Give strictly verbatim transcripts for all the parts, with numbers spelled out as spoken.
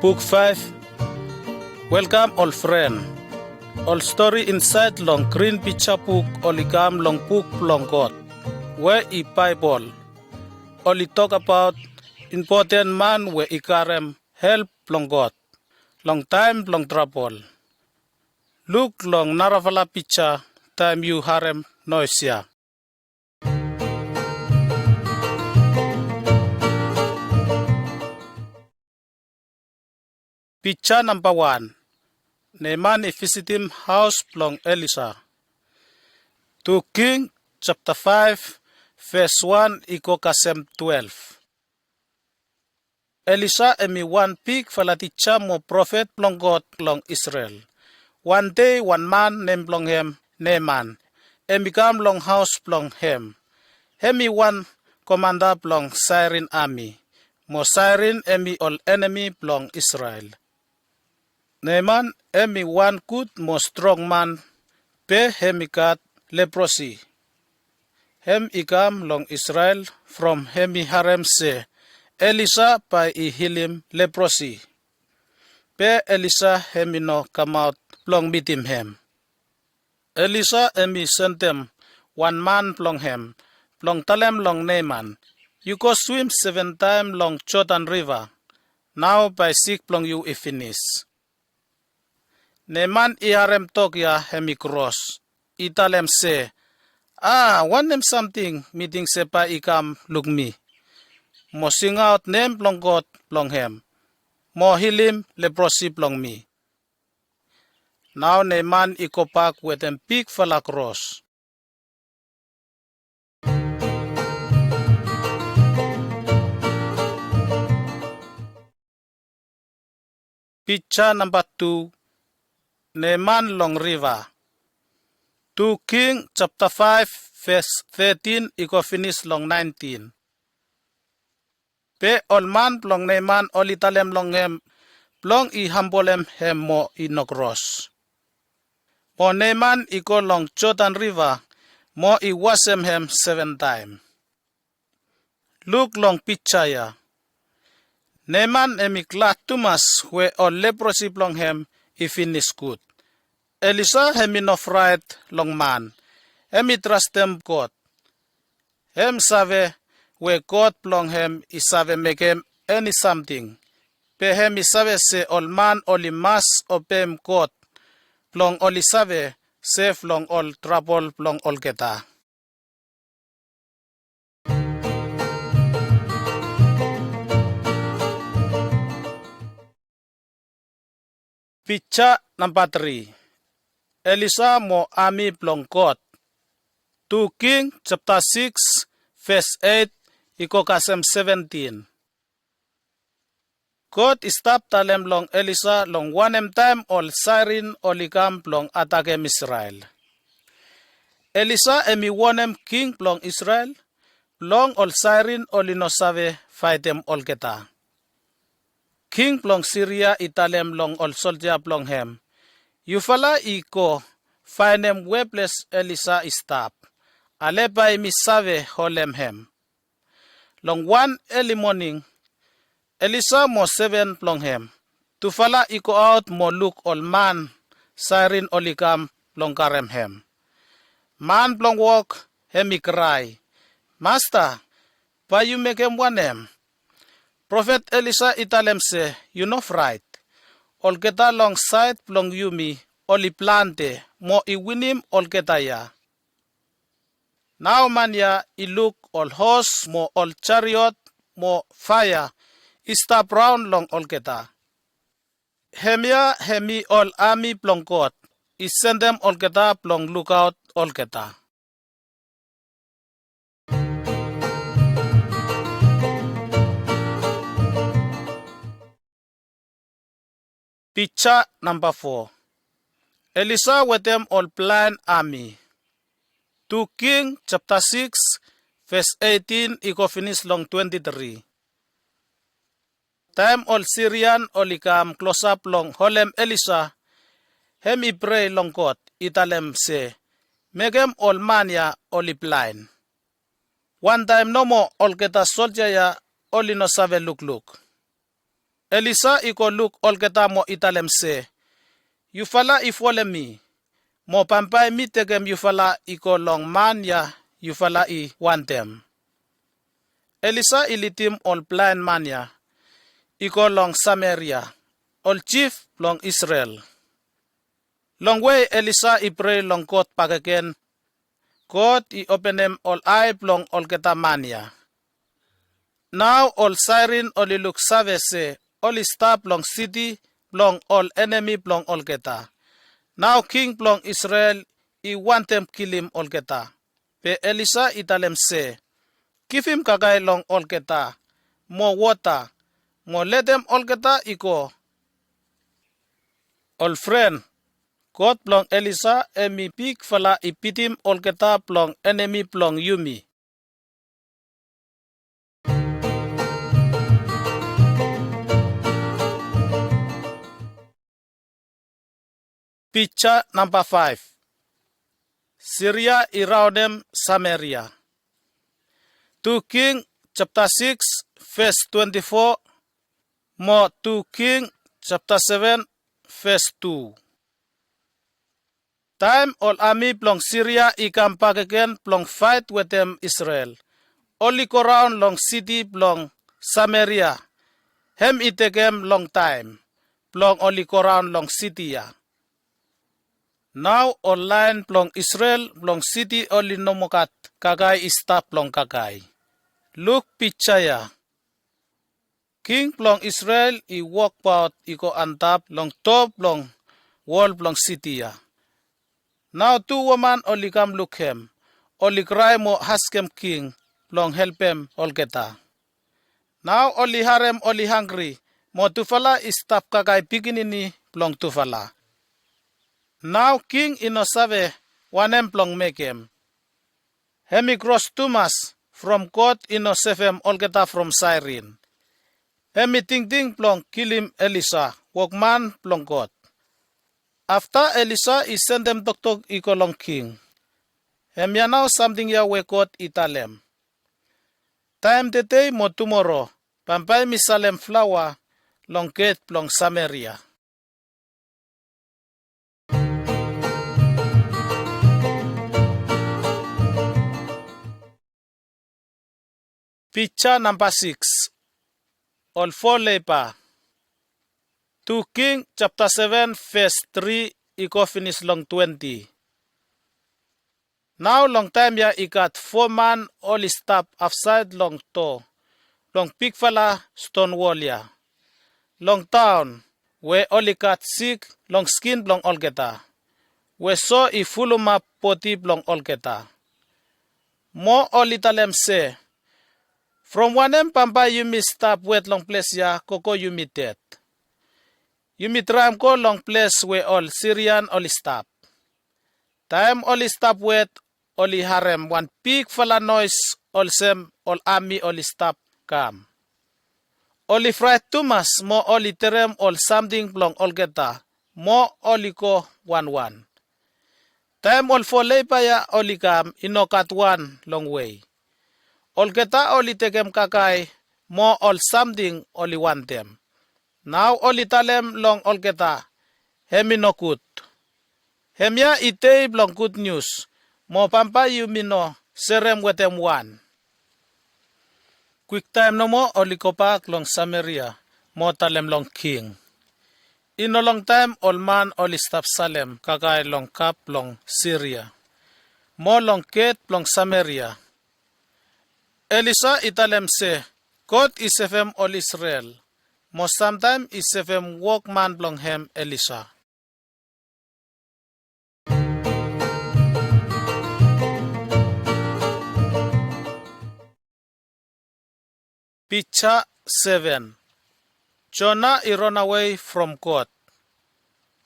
Buk faef. Welkam ol fren. Ol stori insaed long grin pija buk oli kam long buk blong God, we i Baebol. Oli tokbaot impoten man we i karem help blong God long taem blong trabol. Luk long narafala pija taem yu harem noes ya. Pija namba wan. Neeman i visitim haos blong Elisa. Tu King japta faef ves wan i go kasem twelef. Elisa hem i wan bigfala tija mo profet blong God long Isrel. Wan dei wan man nem blong hem Neeman, hem i kam long haos blong hem. Hem i wan komanda blong Sairin ami, mo Sairin hem i ol enemi blong Isrel. Neeman hem i wan gud mo strong man, be hem i gat leprosi. Hem i kam long Isrel from hem i harem se Elisa bae i hilim leprosi. Be Elisa hem i no kamaot blong mitim hem. Elisa hem i sendem wan man blong hem blong talem long Neeman, yu go swim seven taem long Jodan Riva. Nao bae sik blong yu i finis. Neeman i harem tok ya hem i kros, i talem se, a, wanem samting mi ting se bae i kam luk mi, mo singaot nem blong God blong hem, mo hilim leprosi blong mi. Nao Neeman i gobak wetem bigfala kros. Pija namba tu. Neeman long riva. Tu King japta faef ves tetin i go finis long naentin. Be ol man blong Neeman oli talem long hem blong i hambolem hem mo i no kros. Mo Neeman i go long Jodan Riva mo i wasem hem seven taem. Luk long pija ya. Neeman hem i glad tumas we ol leprosi blong hem i finis gud. Elisa hem i no fraet long man. Hem i trastem God. Hem save we God blong hem i save mekem eni samting. Be hem i save se ol man oli mas obeem God blong oli save sef long ol trabol blong olgeta. Pija namba tri. Elisa mo ami blong God. Tu King japta sikis ves eit i go kasem seventin. God i stap talem long Elisa long wanem taem ol Sairin oli kam blong atakem Isrel. Elisa hem i wonem king blong Isrel blong ol Sairin oli no save faetem olgeta. King blong Siria i talem long ol soldia blong hem, yufala i go faenem weples Elisa i stap. Ale bae mi save holem hem. Long wan eli moning, Elisa mo seven blong hem tufala i goaot mo luk ol man Sairin oli kam blong karem hem. Man blong wok hem i krae, Masta, bae yu mekem wanem? Profet Elisa i talem se yu no fraet. Olgeta long saed blong yumi oli plante mo i winim olgeta ya. Nao man ya i luk ol hos mo ol jariot mo faea i stap raon long olgeta. Hemia hem i ol ami blong God i sendem olgeta blong lukaot olgeta. Pija namba fo. Elisa wetem ol plaen ami. Tu King japta sikis ves eitin i go finis long twenti tri. Taem ol Sirian oli kam klosap blong holem Elisa, hem i prei long God i talem se, mekem ol man ya oli blaen. Wantaem nomo olgeta soldia ya oli no save lukluk. Elisa i go luk olgeta mo i talem se, "Yufala i folem mi, mo bambae mi tekem yufala i go long man ya yufala i wantem." Elisa i lidim ol blaen man ya i go long Sameria, ol jif blong Isrel. Longwe Elisa i prei long God bakegen, God i openem ol ae blong olgeta man ya. Nao ol Sairin oli luksave se oli stap long siti blong ol enemi blong olgeta. Nao king blong Isrel i wantem kilim olgeta. Be Elisa i talem se, "Givim kakae long olgeta mo wota, mo letem olgeta i go." Ol fren, God blong Elisa hem i bigfala i bitim olgeta blong enemi blong yumi. Pija namba faef. Siria i raonem Sameria. Tu King japta sikis ves twenti fo mo Tu King japta seven ves tu. Taem ol ami blong Siria i kam bakegen blong faet wetem Isrel, oli goraon long siti blong Sameria. Hem i tekem longtaem blong oli goraon long siti ya. Nao ol laen blong Isrel blong siti oli no moa gat kakae i stap long kakae. Luk pija ya. King blong Isrel i wokbaot i go antap long doa blong wol blong siti ya. Nao tu woman oli kam luk hem, oli krae mo askem king blong helpem olgeta. Nao oli harem oli hangri mo tufala i stap kakae pikinini blong tufala. Nao king i no save wanem blong mekem. Hem i kros tumas from God i no sevem olgeta from Sairin. Hem i tingting blong kilim Elisa, wokman blong God. Afta Elisa i sendem toktok i go long king. Hemia nao samting ya we God i talem. Taem tedei mo tumoro, bambae mi salem flaoa long get blong Sameria. Pija namba sikis. Ol fo leiba. Tu King japta seven ves tri i go finis long twenti. Nao long taem ya i gat fo man oli stap afsaed long doa blong bigfala ston wol ya. Long taon we oli gat sik long skin blong olgeta, we so i fulumap bodi blong olgeta. Mo oli talem se, "From wanem bambae yumi stap wet long ples ya gogo yumi ded? Yumi traem go long ples we ol Sirian oli stap." Taem oli stap wet, oli harem wan bigfala noes olsem ol ami oli stap kam. Oli fraet tumas mo oli terem ol samting blong olgeta mo oli go wanwan. Taem ol fo leiba ya oli kam i no gat wan longwe. Olgeta oli tekem kakae mo ol samting oli wantem. Nao oli talem long olgeta, "Hem i nogud. Hemia i dei blong gud nius, mo bambae yumi no serem wetem wan." Kwiktaem nomo oli gobak long Sameria mo talem long king. I no longtaem ol man oli stap salem kakae long kap blong Siria mo long get blong Sameria. Elisa i talem se God i sevem ol Isrel, mo samtaem i sevem wokman blong hem Elisa. Pija seven. Jona i ranawe from God.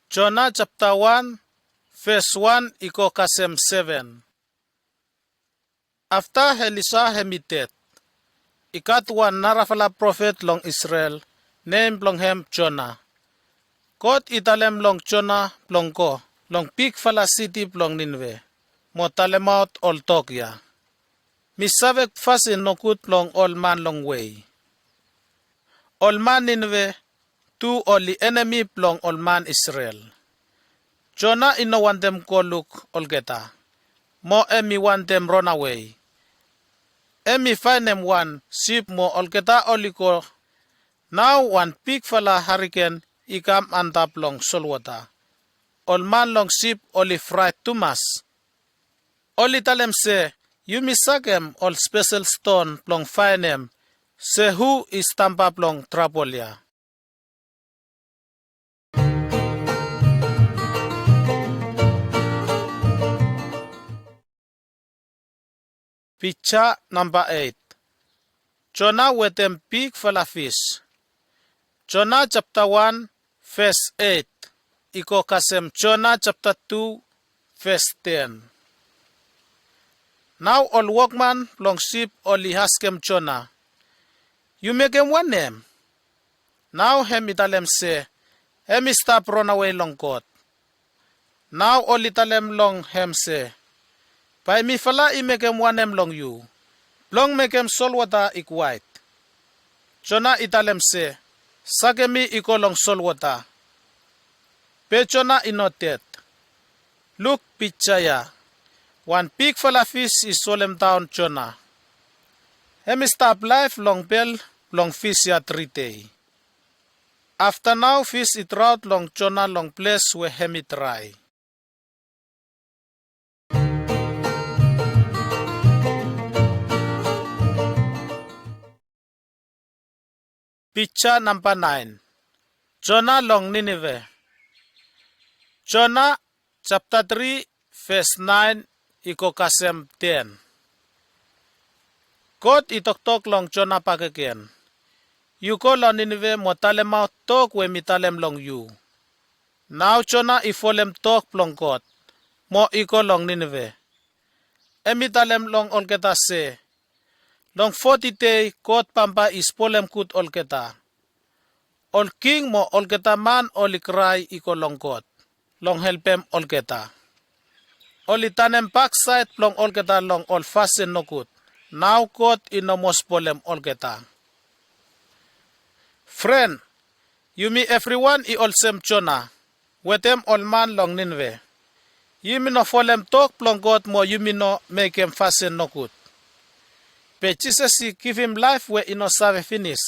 Jona japta wan, ves wan i go kasem seven. Afta Elisa hem i ded, i gat wan narafala profet long Isrel, nem blong hem Jona. God i talem long Jona blong go long bigfala siti blong Ninive mo talemaot ol tok ya, "Mi save fasin nogud blong ol man longwe. Ol man Ninive tu oli enemi blong ol man Isrel. Jona i no wantem go luk olgeta, mo hem i wantem ronawe. Hem i faenem wan sip mo olgeta oli go. Nao wan bigfala hariken i kam antap long solwota. Ol man long sip oli fraet tumas. Oli talem se, "Yumi sakem ol spesel ston blong faenem se hu i stamba blong trabol ya." Pija namba eit. Jona wetem bigfala fis. Jona japta wan, ves eit i go kasem Jona japta tu, ves ten. Nao ol wokman blong sip oli askem Jona, "Yu mekem wanem?" Nao hem i talem se hem i stap ronawe long God. Nao oli talem long hem se, "Bae mifala i mekem wanem long yu, blong mekem solwota i kwaet?" Jona i talem se, "Sakem mi i go long solwota." Be Jona i no ded. Luk pija ya. Wan bigfala fis i solemdaon Jona. Hem i stap laef long bel blong fis ya tri dei. Afta nao fis i draot long Jona long ples we hem i drae. Pija namba naen. Jona long Ninive. Jona japta tri, ves naen i go kasem ten. God i toktok long Jona bakegen, "Yu go long Ninive mo talemaot tok we mi talem long yu." Nao Jona i folem tok blong God mo i go long Ninive. Hem i talem long olgeta se, "Long foti dei God bambae i spolem gud olgeta." Ol king mo olgeta man oli krae i go long God blong helpem olgeta. Oli tanem baksaed blong olgeta long ol fasin nogud. Nao God i no moa spolem olgeta. Fren, yumi evriwan i olsem Jona wetem ol man long Ninive. Yumi no folem tok blong God mo yumi no mekem fasin nogud. Be Jisas i givim laef we i no save finis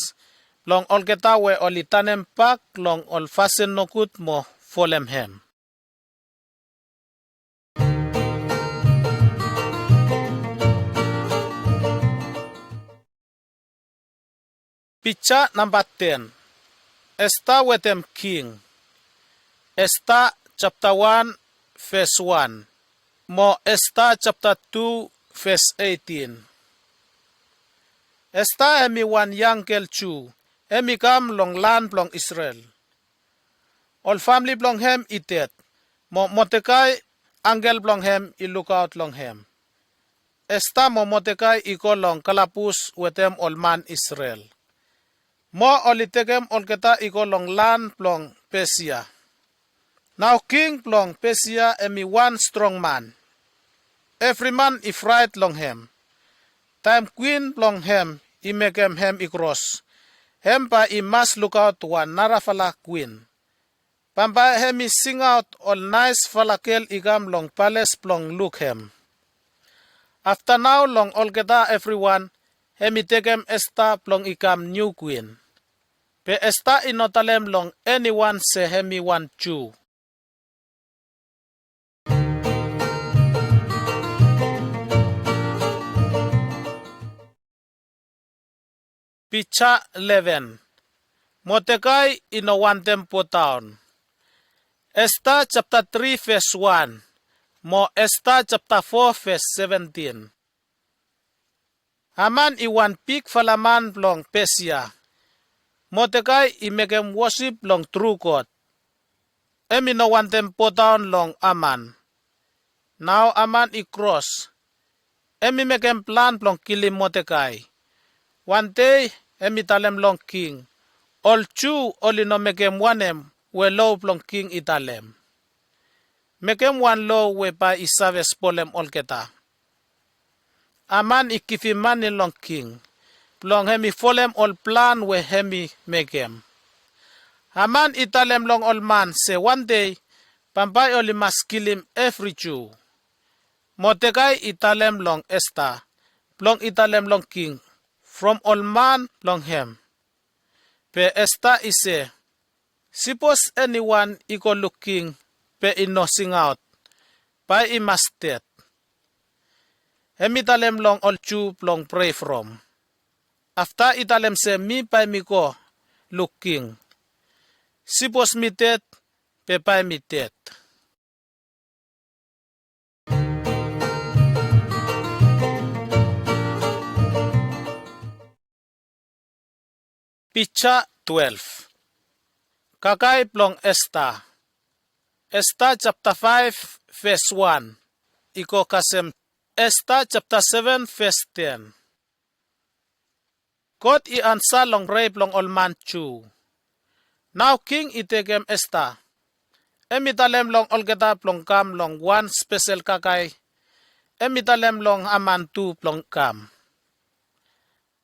blong olgeta we oli tanem bak long ol fasin nogud mo folem hem. Pija namba ten. Esta wetem king. Esta japta wan, ves wan, mo Esta japta tu, ves eitin. Esta hem i wan yang gel Ju, hem i kam long lan blong Isrel. Ol famle blong hem i ded, mo Modekai, angel blong hem, i lukaot long hem. Esta mo Modekai i go long kalabus wetem ol man Isrel. Mo oli tekem olgeta i go long lan blong Pesia. Nao king blong Pesia hem i wan strong man. Evri man i fraet long hem. Taem kwin blong hem i mekem hem i kros, hem bae i mas lukaot wan narafala kwin. Bambae hem i singaot ol naesfala gel i kam long pales blong luk hem. Afta nao long olgeta evriwan, hem i tekem Esta blong i kam niu kwin. Be Esta i no talem long eniwan se hem i wan Ju. Pija leven. Modekai i no wantem bodaon. Esta japta tri, ves wan, mo Esta japta fo, ves seventin. Haman i wan bigfala man blong Pesia. Modekai i mekem wosip long tru God. Hem i no wantem bodaon long Haman. Nao Haman i kros. Hem i mekem plan blong kilim Modekai. Wan dei hem i talem long king, ol Ju oli no mekem wanem we lo blong king i talem. Mekem wan lo we bae i save spolem olgeta. Haman i givim mane long king blong hem i folem ol plan we hem i mekem. Haman i talem long ol man se wan dei bambae oli mas kilim evri Ju. Modekai i talem long Esta blong i talem long king from ol man blong hem. Be Esta i se, sipos eniwan i go luk king be i no singaot, bae i mas ded. Hem i talem long ol Ju blong prea from. Afta i talem se mi bae mi go luk king. Sipos mi ded be bae mi ded. Pija twelef. Kakae blong Esta. Esta japta faef ves wan i go kasem Esta japta seven ves ten. God i ansa long prea blong ol man Ju. Nao king i tekem Esta. Hem i talem long olgeta blong kam long wan spesel kakae. Hem i talem long Haman tu blong kam.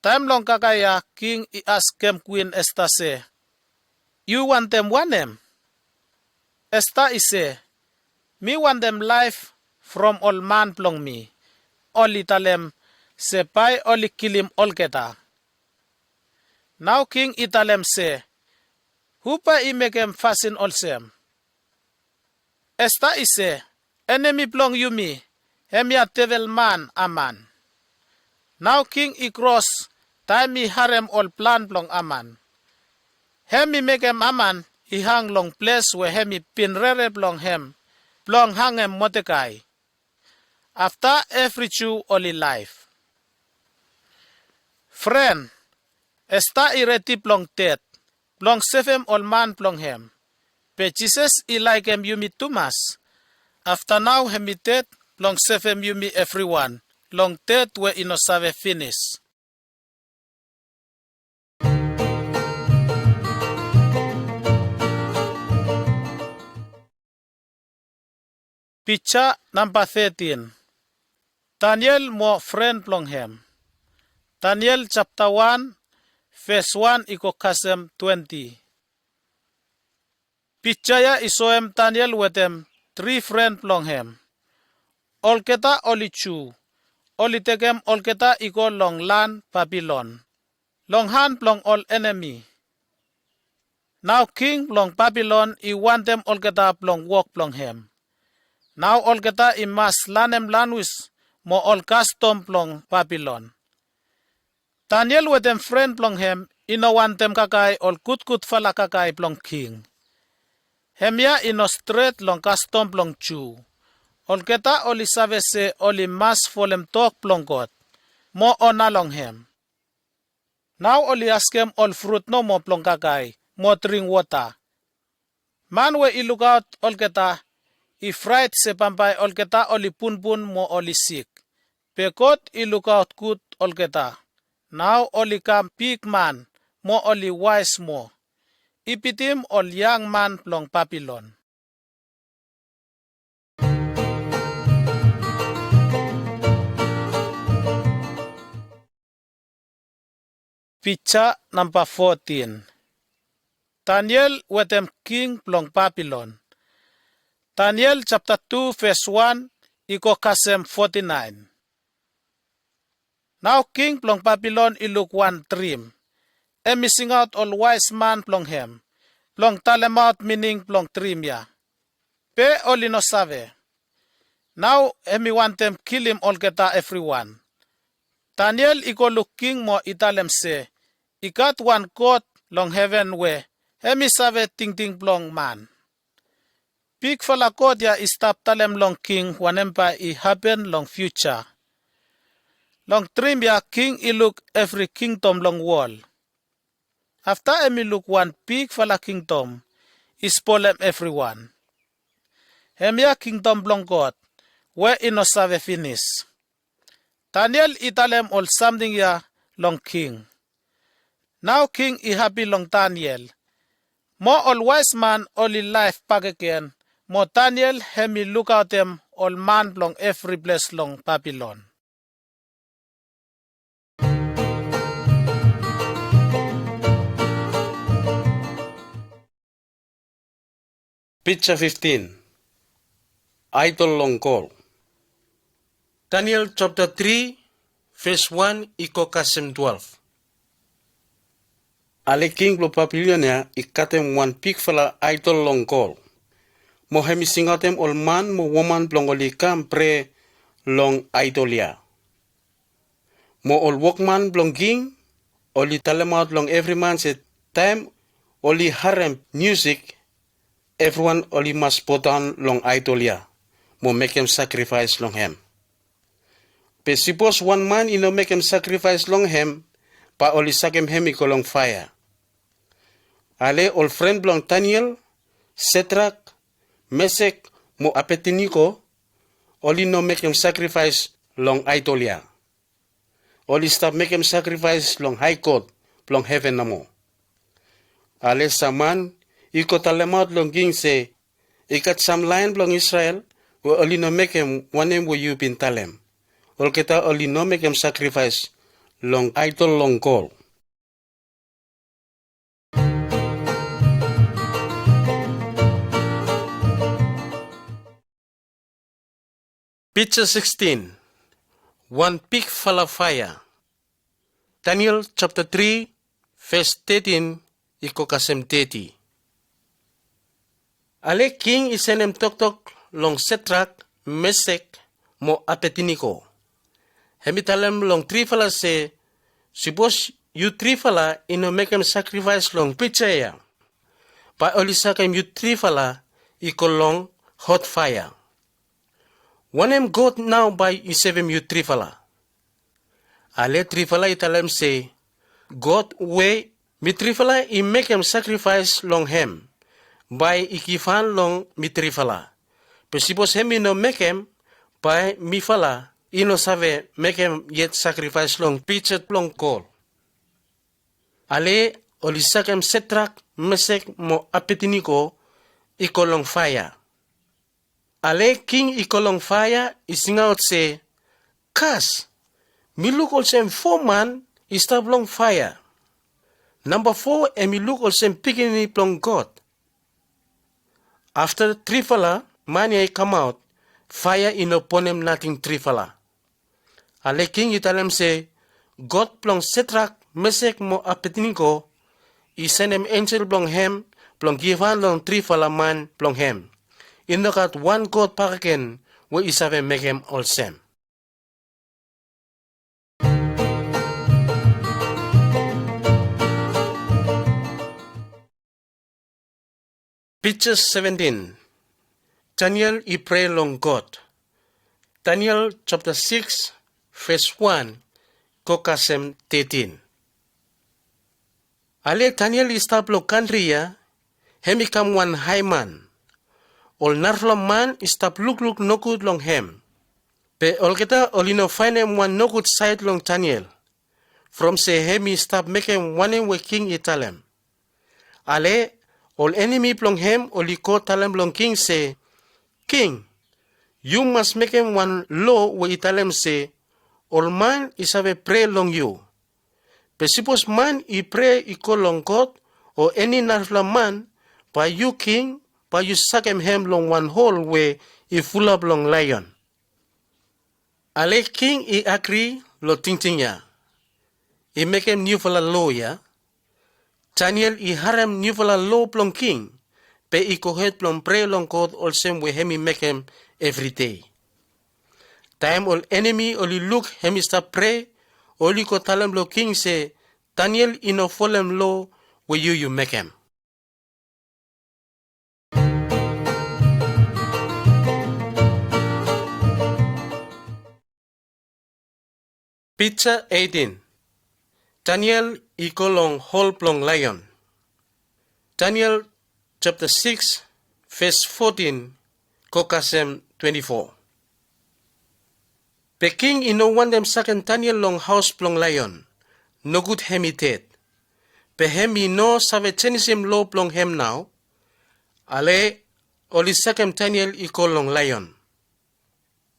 Taem long kakae ya king i askem Kwin Esta se, yu wantem wanem? Esta i se, mi wantem laef from ol man blong mi. Oli talem se bae oli kilim olgeta. Nao king i talem se, hu bae i mekem fasin olsem? Esta i se, enemi blong yumi, hemia devel man Haman. Nao king i kros taem i harem ol plan blong Haman. Hem i mekem Haman i hang long ples we hem i bin rere blong hem blong hangem Modekai. Afta evri Ju oli laef. Fren, Esta i redi blong ded blong sevem ol man blong hem. Be Jisas i laekem yumi tumas. Afta nao hem i ded blong sevem yumi evriwan long ded we i no save finis. Pija namba tetin. Daniel mo fren blong hem. Daniel japta wan ves wan i go kasem twenti. Pija ya i soem Daniel wetem tri fren blong hem. Olgeta oli Ju. Oli tekem olgeta i go long lan Babilon long han blong ol enemi. Nao king blong Babilon i wantem olgeta blong wok blong hem. Nao olgeta i mas lanem lanwis mo ol kastom blong Babilon. Daniel wetem fren blong hem i no wantem kakae ol gudgudfala kakae blong king. Hemia i no stret long kastom blong Ju. Olgeta oli save se oli mas folem tok blong God mo ona long hem. Nao oli askem ol frut nomo blong kakae mo dring wota. Man we i lukaot olgeta i fraet se bambae olgeta oli punpun mo oli sik. Be God i lukaot gud olgeta. Nao oli kam bigman mo oli waes moa. I bitim ol yang man blong Babilon. Pija namba fotin. Daniel wetem king blong Babilon. Daniel japta tu ves wan i go kasem foti naen. Nao king blong Babilon i luk wan drim. Hem i singaot ol waes man blong hem blong talemaot mining blong drim ya. Be oli no save. Nao hem i wantem kilim olgeta evriwan. Daniel i go luk king mo i talem se i gat wan God long heven we hem i save tingting blong man. Bigfala God ya i stap talem long king wanem bae i hapen long fiuja. Long drim ya king i luk evri kingdom long wol. Afta hem i luk wan bigfala kingdom i spolem evriwan. Hemia kingdom blong God we i no save finis. Daniel i talem ol samting ya long king. Nao king i hapi long Daniel. Mo ol waes man oli laef bakegen, mo Daniel hem i lukaotem ol man blong evri ples long Babilon. Pija fiftin. Aedol long gol. Daniel japta tri, ves wan i go kasem twelef. Ale king blong Babilon ya i gatem wan bigfala aedol long gol, mo hem i singaotem ol man mo woman blong oli kam prea long aedol ya. Mo ol wokman blong king oli talemaot long evri man se taem oli harem miusik, evriwan oli mas bodaon long aedol ya mo mekem sakrifaes long hem. Be sipos wan man i no mekem sakrifaes long hem, bae oli sakem hem i go long faea. Ale ol fren blong Daniel, Sedrak, Mesek mo Abednego, oli no mekem sakrifaes long aedol ya. Oli stap mekem sakrifaes long hae god blong heven nomo. Ale sam man i go talemaot long king se, i gat sam laen blong Isrel we oli no mekem wanem we yu bin talem. Olgeta oli no mekem sakrifaes long aedol long gol. Pija sikstin. Wan bigfala faea. Daniel japta tri, ves tetin i go kasem teti. Ale king i sendem toktok long Sedrak, Mesek mo Abednego. Hem i talem long trifala se, sipos yu trifala i no mekem sakrifaes long pija ya, bae oli sakem yu trifala i go long hot faea. Wanem god nao bae i sevem yu trifala? Ale trifala i talem se, god we mi trifala i mekem sakrifaes long hem, bae i givhan long mi trifala. Be sipos hem i no mekem, bae mifala i no save mekem yet sakrifaes long pija blong gol. Ale oli sakem Sedrak, Mesek mo Abednego i go long faea. Ale king i go long faea i singaot se, kas, mi luk olsem fo man i stap long faea. Namba fo hem i luk olsem pikinini blong god. Afta trifala man ya i kamaot, faea i no bonem nating trifala. Ale king i talem se, god blong Sedrak, Mesek mo Abednego i sendem enjel blong hem blong givhan long trifala man blong hem. I no gat wan god bakegen we i save mekem olsem. Pija seventin. Daniel i prea long god. Daniel japta siks, ves wan go kasem tetin. Ale Daniel i stap long kantri ya, hem i kam wan haeman. Ol narafala man i stap lukluk nogud long hem. Be olgeta oli no faenem wan nogud saed long Daniel, from se hem i stap mekem wanem we king i talem. Ale ol enemi blong hem oli go talem long king se, king, yu mas mekem wan loa we i talem se ol man i save prea long yu. Be sipos man i prea i go long god o eni narafala man, bae yu king, bae yu sakem hem long wan hol we i fulap long laeon. Ale king i agri long tingting ya. I mekem niufala loa ya. Daniel i harem niufala loa blong king, be i gohed blong prea long god olsem we hem i mekem evri dei. Taem ol enemi oli luk hem i stap prea, oli go talem long king se Daniel i no folem loa we yu yu mekem. Pija eitin. Daniel i go long hol blong laeon. Daniel japta siks, ves fotin go kasem twenti fo. Be king i no wantem sakem Daniel long haos blong laeon. Nogud hem i ded. Be hem i no save jenisim loa blong hem nao. Ale oli sakem Daniel i go long laeon.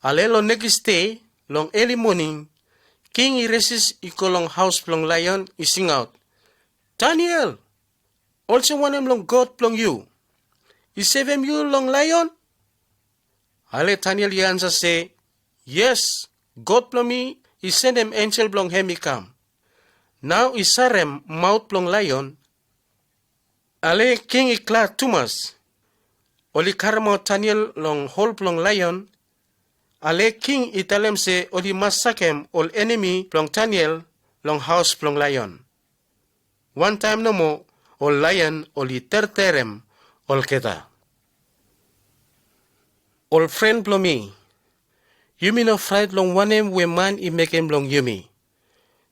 Ale long nekis dei, long eli moning, king i resis i go long haos blong laeon i singaot, Daniel, olsem wanem long god blong yu? i sevem yu long laeon?" Ale Daniel i ansa se, "Yes, God blong mi i sendem enjel blong hem i kam. Nao i sarem maot blong laeon." Ale king i glad tumas. Oli karemaot Daniel long hol blong laeon. Ale king i talem se oli mas sakem ol enemi blong Daniel long haos blong laeon. Wantaem nomo ol laeon oli terterem olgeta. Ol fren blong mi, yumi no fraet long wanem we man i mekem long yumi.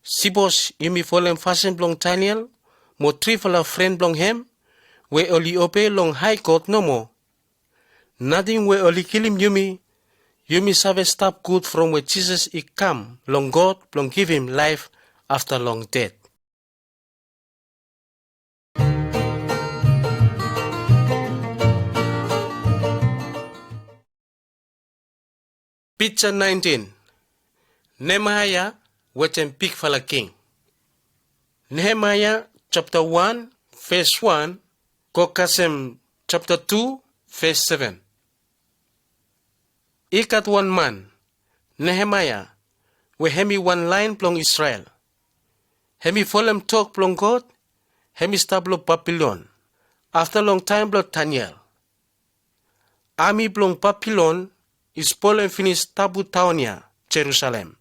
Sipos yumi folem fasin blong Daniel mo trifala fren blong hem we oli obei long Hae God nomo, nating we oli kilim yumi, yumi save stap gud from we Jisas i kam long God blong givim laef afta long ded. Pija naentin. Nehemaia wetem bigfala king. Nehemaia japta wan, ves wan, go kasem japta tu, ves seven. I gat wan man, Nehemaia, we hem i wan laen blong Isrel. Hem i folem tok blong God, hem i stap long Babilon, afta long taem blong Daniel. Ami blong Babilon i spolem finis tabu taon ya, Jerusalem.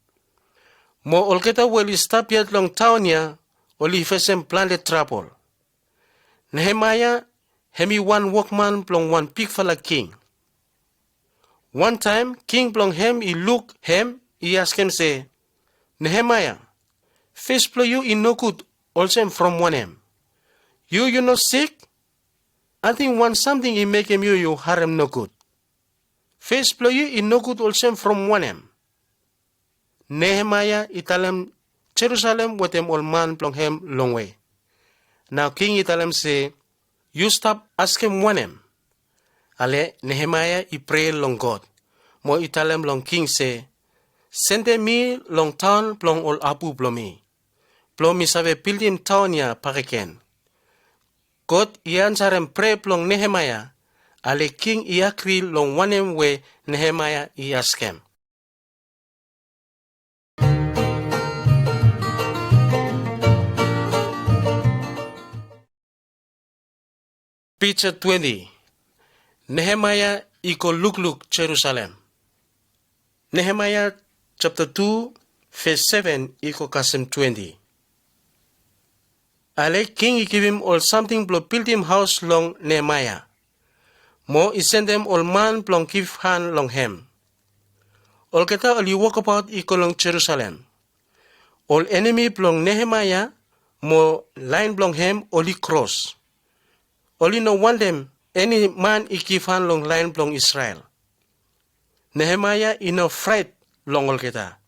Mo olgeta we oli stap yet long taon ya, oli fesem plante trabol. Nehemaia hem i wan wokman blong wan bigfala king. Wantaem king blong hem i luk hem, i askem se, "Nehemaia, fes blong yu i nogud olsem from wanem? Yu yu no sik? Ating wan samting i mekem yu yu harem nogud? Fes blong yu i nogud olsem from wanem?" Nehemaia i talem Jerusalem wetem ol man blong hem longwe. Nao king i talem se, "Yu stap askem wanem?" Ale Nehemaia i prea long God, mo i talem long king se, "Sendem mi long taon blong ol apu blong mi, blong mi save bildim taon ya bakegen." God i ansarem prea blong Nehemaia, ale king i agri long wanem we Nehemaia i askem. Pija twenti. Nehemaia i go lukluk Jerusalem. Nehemaia japta tu, ves seven i go kasem twenti. Ale king i givim ol samting blong bildim haos long Nehemaia, mo i sendem ol man blong givhan long hem. Olgeta oli wokabaot i go long Jerusalem. Ol enemi blong Nehemaia mo laen blong hem oli kros. Oli no wantem eni man i givhan long laen blong Isrel. Nehemaia i no fraet long olgeta.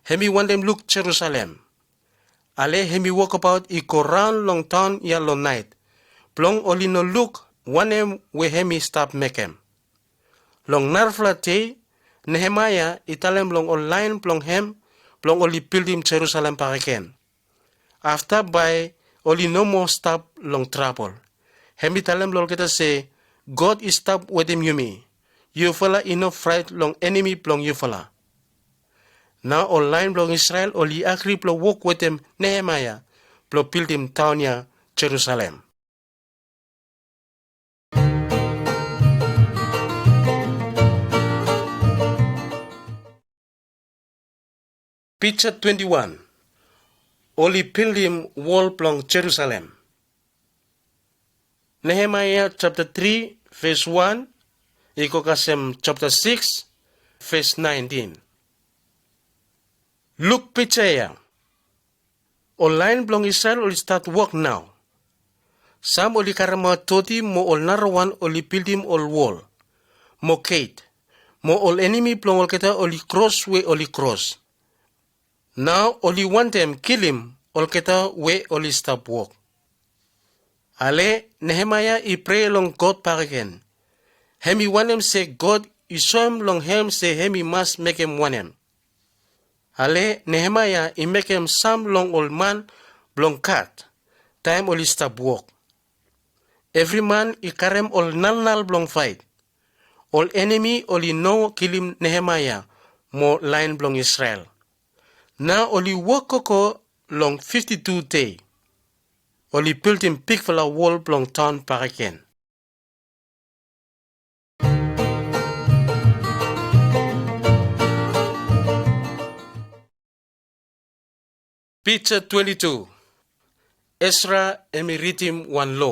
Hem i wantem luk Jerusalem. Ale hem i wokabaot i go raon long taon ya long naet, blong oli no luk wanem we hem i stap mekem. Long narafala dei, Nehemaia i talem long ol laen blong hem blong oli bildim Jerusalem bakegen. Afta bae oli no moa stap long trabol. Hem i talem long olgeta se, "God i stap wetem yumi. Yufala i no fraet long enemi blong yufala." Nao ol laen blong Isrel oli agri blong wok wetem Nehemaia blong bildim taon ya Jerusalem. Pija twenti wan. Oli bildim wol blong Jerusalem. Nehemaia japta tri, ves wan i go kasem japta sikis, ves naentin. Luk pija ya. Ol laen blong Isrel oli stat wok nao. Sam oli karemaot doti mo ol narawan oli bildim ol wol mo geit, mo ol enemi blong olgeta oli kros we oli kros. Nao oli wantem kilim olgeta we oli stap wok. Ale Nehemaia i prea long God bakegen. Hem i wantem se God i soem long hem se hem i mas mekem wanem. Ale Nehemaia i mekem sam long ol man blong gad taem oli stap wok. Evri man i karem ol nalnal blong faet. Ol enemi oli no kilim Nehemaia mo laen blong Isrel. Nao oli wok gogo long fifti tu dei. Oli bildim bigfala wol blong taon bakegen. Pija twenti tu. Esra hem i ridim wan lo.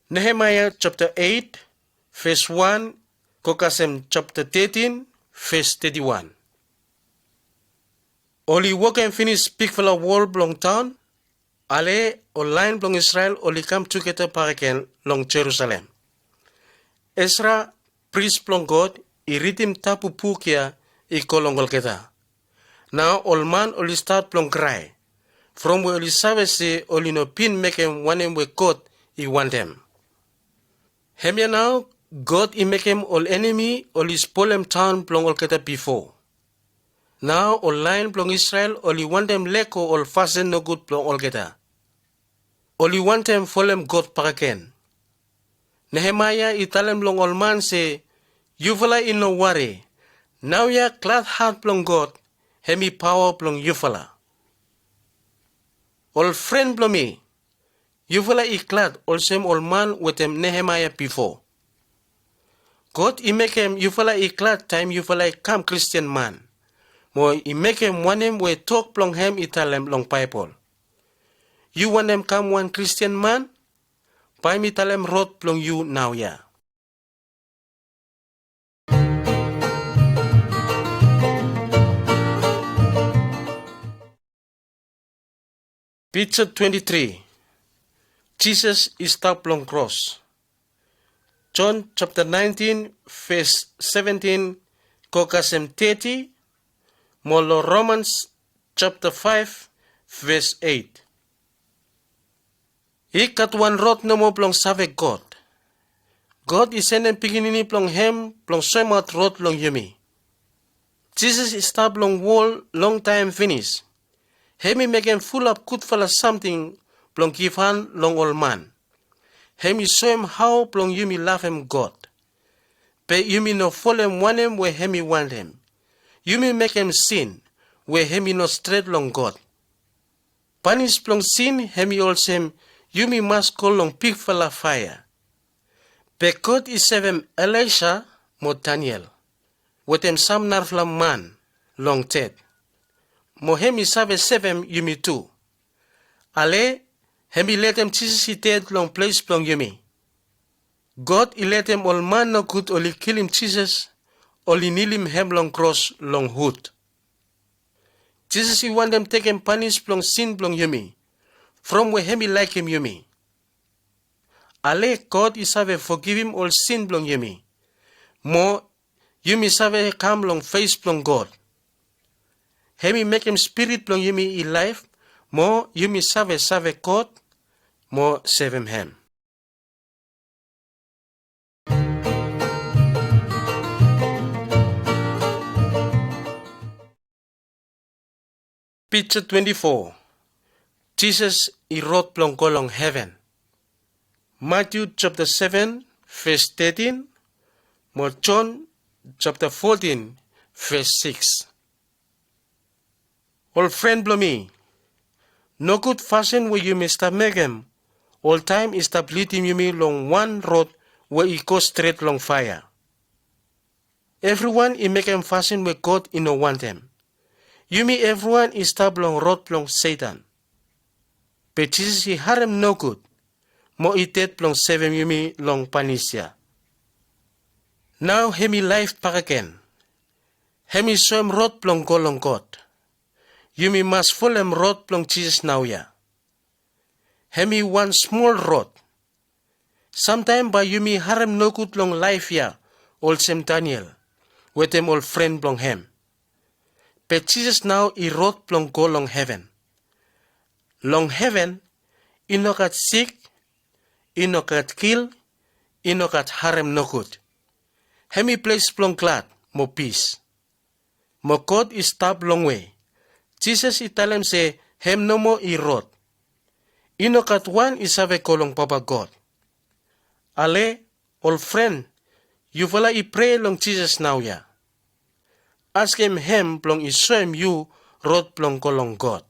Nehemaia japta eit, ves wan, go kasem japta tetin, ves teti wan. Oli wokem finis bigfala wol blong taon, ale ol laen blong Isrel oli kam tugeta bakegen long Jerusalem. Esra, pris blong God, i ridim tabu buk ya i go long olgeta. Nao ol man oli stat blong krae, from we oli save se oli no bin mekem wanem we God i wantem. Hemia nao, God i mekem ol enemi oli spolem taon blong olgeta bifo. Nao ol laen blong Isrel oli wantem lego ol fasin nogud blong olgeta. Oli wantem folem God bakegen. Nehemaia i talem long ol man se, yufala i no wari. Naoia gladhat blong God hem i paoa blong yufala. Ol fren blong mi, yufala i glad olsem ol man wetem Nehemaia bifo. God i mekem yufala i glad taem yufala i kam Kristian man, mo i mekem wanem we tok blong hem i talem long Baebol. Yu wantem kam wan Kristian man? Bae mi talem rod blong yu naoia. Pija twenti tri. Jisas i stap long kros. Jon japta naentin, ves seventin go kasem teti, mo long Romans japta faef, ves eit. I gat wan rod nomo blong save God. God i sendem pikinini blong hem blong soemaot rod long yumi. Jisas i stap long wol longtaem finis. Hem i mekem fulap gudfala samting blong givhan long ol man. Hem i soem hao blong yumi lavem God. Be yumi no folem wanem we hem i wantem. Yumi mekem sin, we hem i no stret long God. Panis blong sin hem i olsem yumi mas go long bigfala faea. Be God i sevem Elaesa mo Daniel wetem sam narafala man long ded. Mo hem i save sevem yumi tu. Ale, hem i letem Jisas i ded long ples blong yumi. God i letem ol man nogud oli kilim Jisas, oli nilim hem long kros long wud. Jisas i wantem tekem panis blong sin blong yumi, from we hem i laekem yumi. Ale God i save fogivim ol sin blong yumi. Mo yumi save kam long fes blong God. Hem i mekem spirit blong yumi i laef, mo yumi save save God mo sevem hem. Pija twenti fo. Jisas i rod blong go long heven. Matiu japta seven, ves tetin, mo Jon japta fotin, ves sikis. Ol fren blong mi, nogud fasin we yumi stap mekem oltaem i stap lidim yumi long wan rod we i go stret long faea. Evriwan i mekem fasin we God i no wantem. Yumi evriwan i stap long rod blong Setan. Be Jisas i harem nogud mo i ded blong sevem yumi long panis ya. Nao hem i laef bakegen. Hem i soem rod blong go long God. Yumi mas folem rod blong Jisas naoia. Hem i wan smol rod. Samtaem bae yumi harem nogud long laef ya olsem Daniel wetem ol fren blong hem. Be Jisas nao i rod blong go long heven. Long heven i no gat sik, i no gat kil, i no gat harem nogud. Hem i ples blong glad mo pis. Mo God i stap longwe. Jisas i talem se hem nomo i rod. I no gat wan i save go long Papa God, Ale, ol fren, yufala i prea long Jisas naoia. Askem hem blong i soem yu rod blong go long God.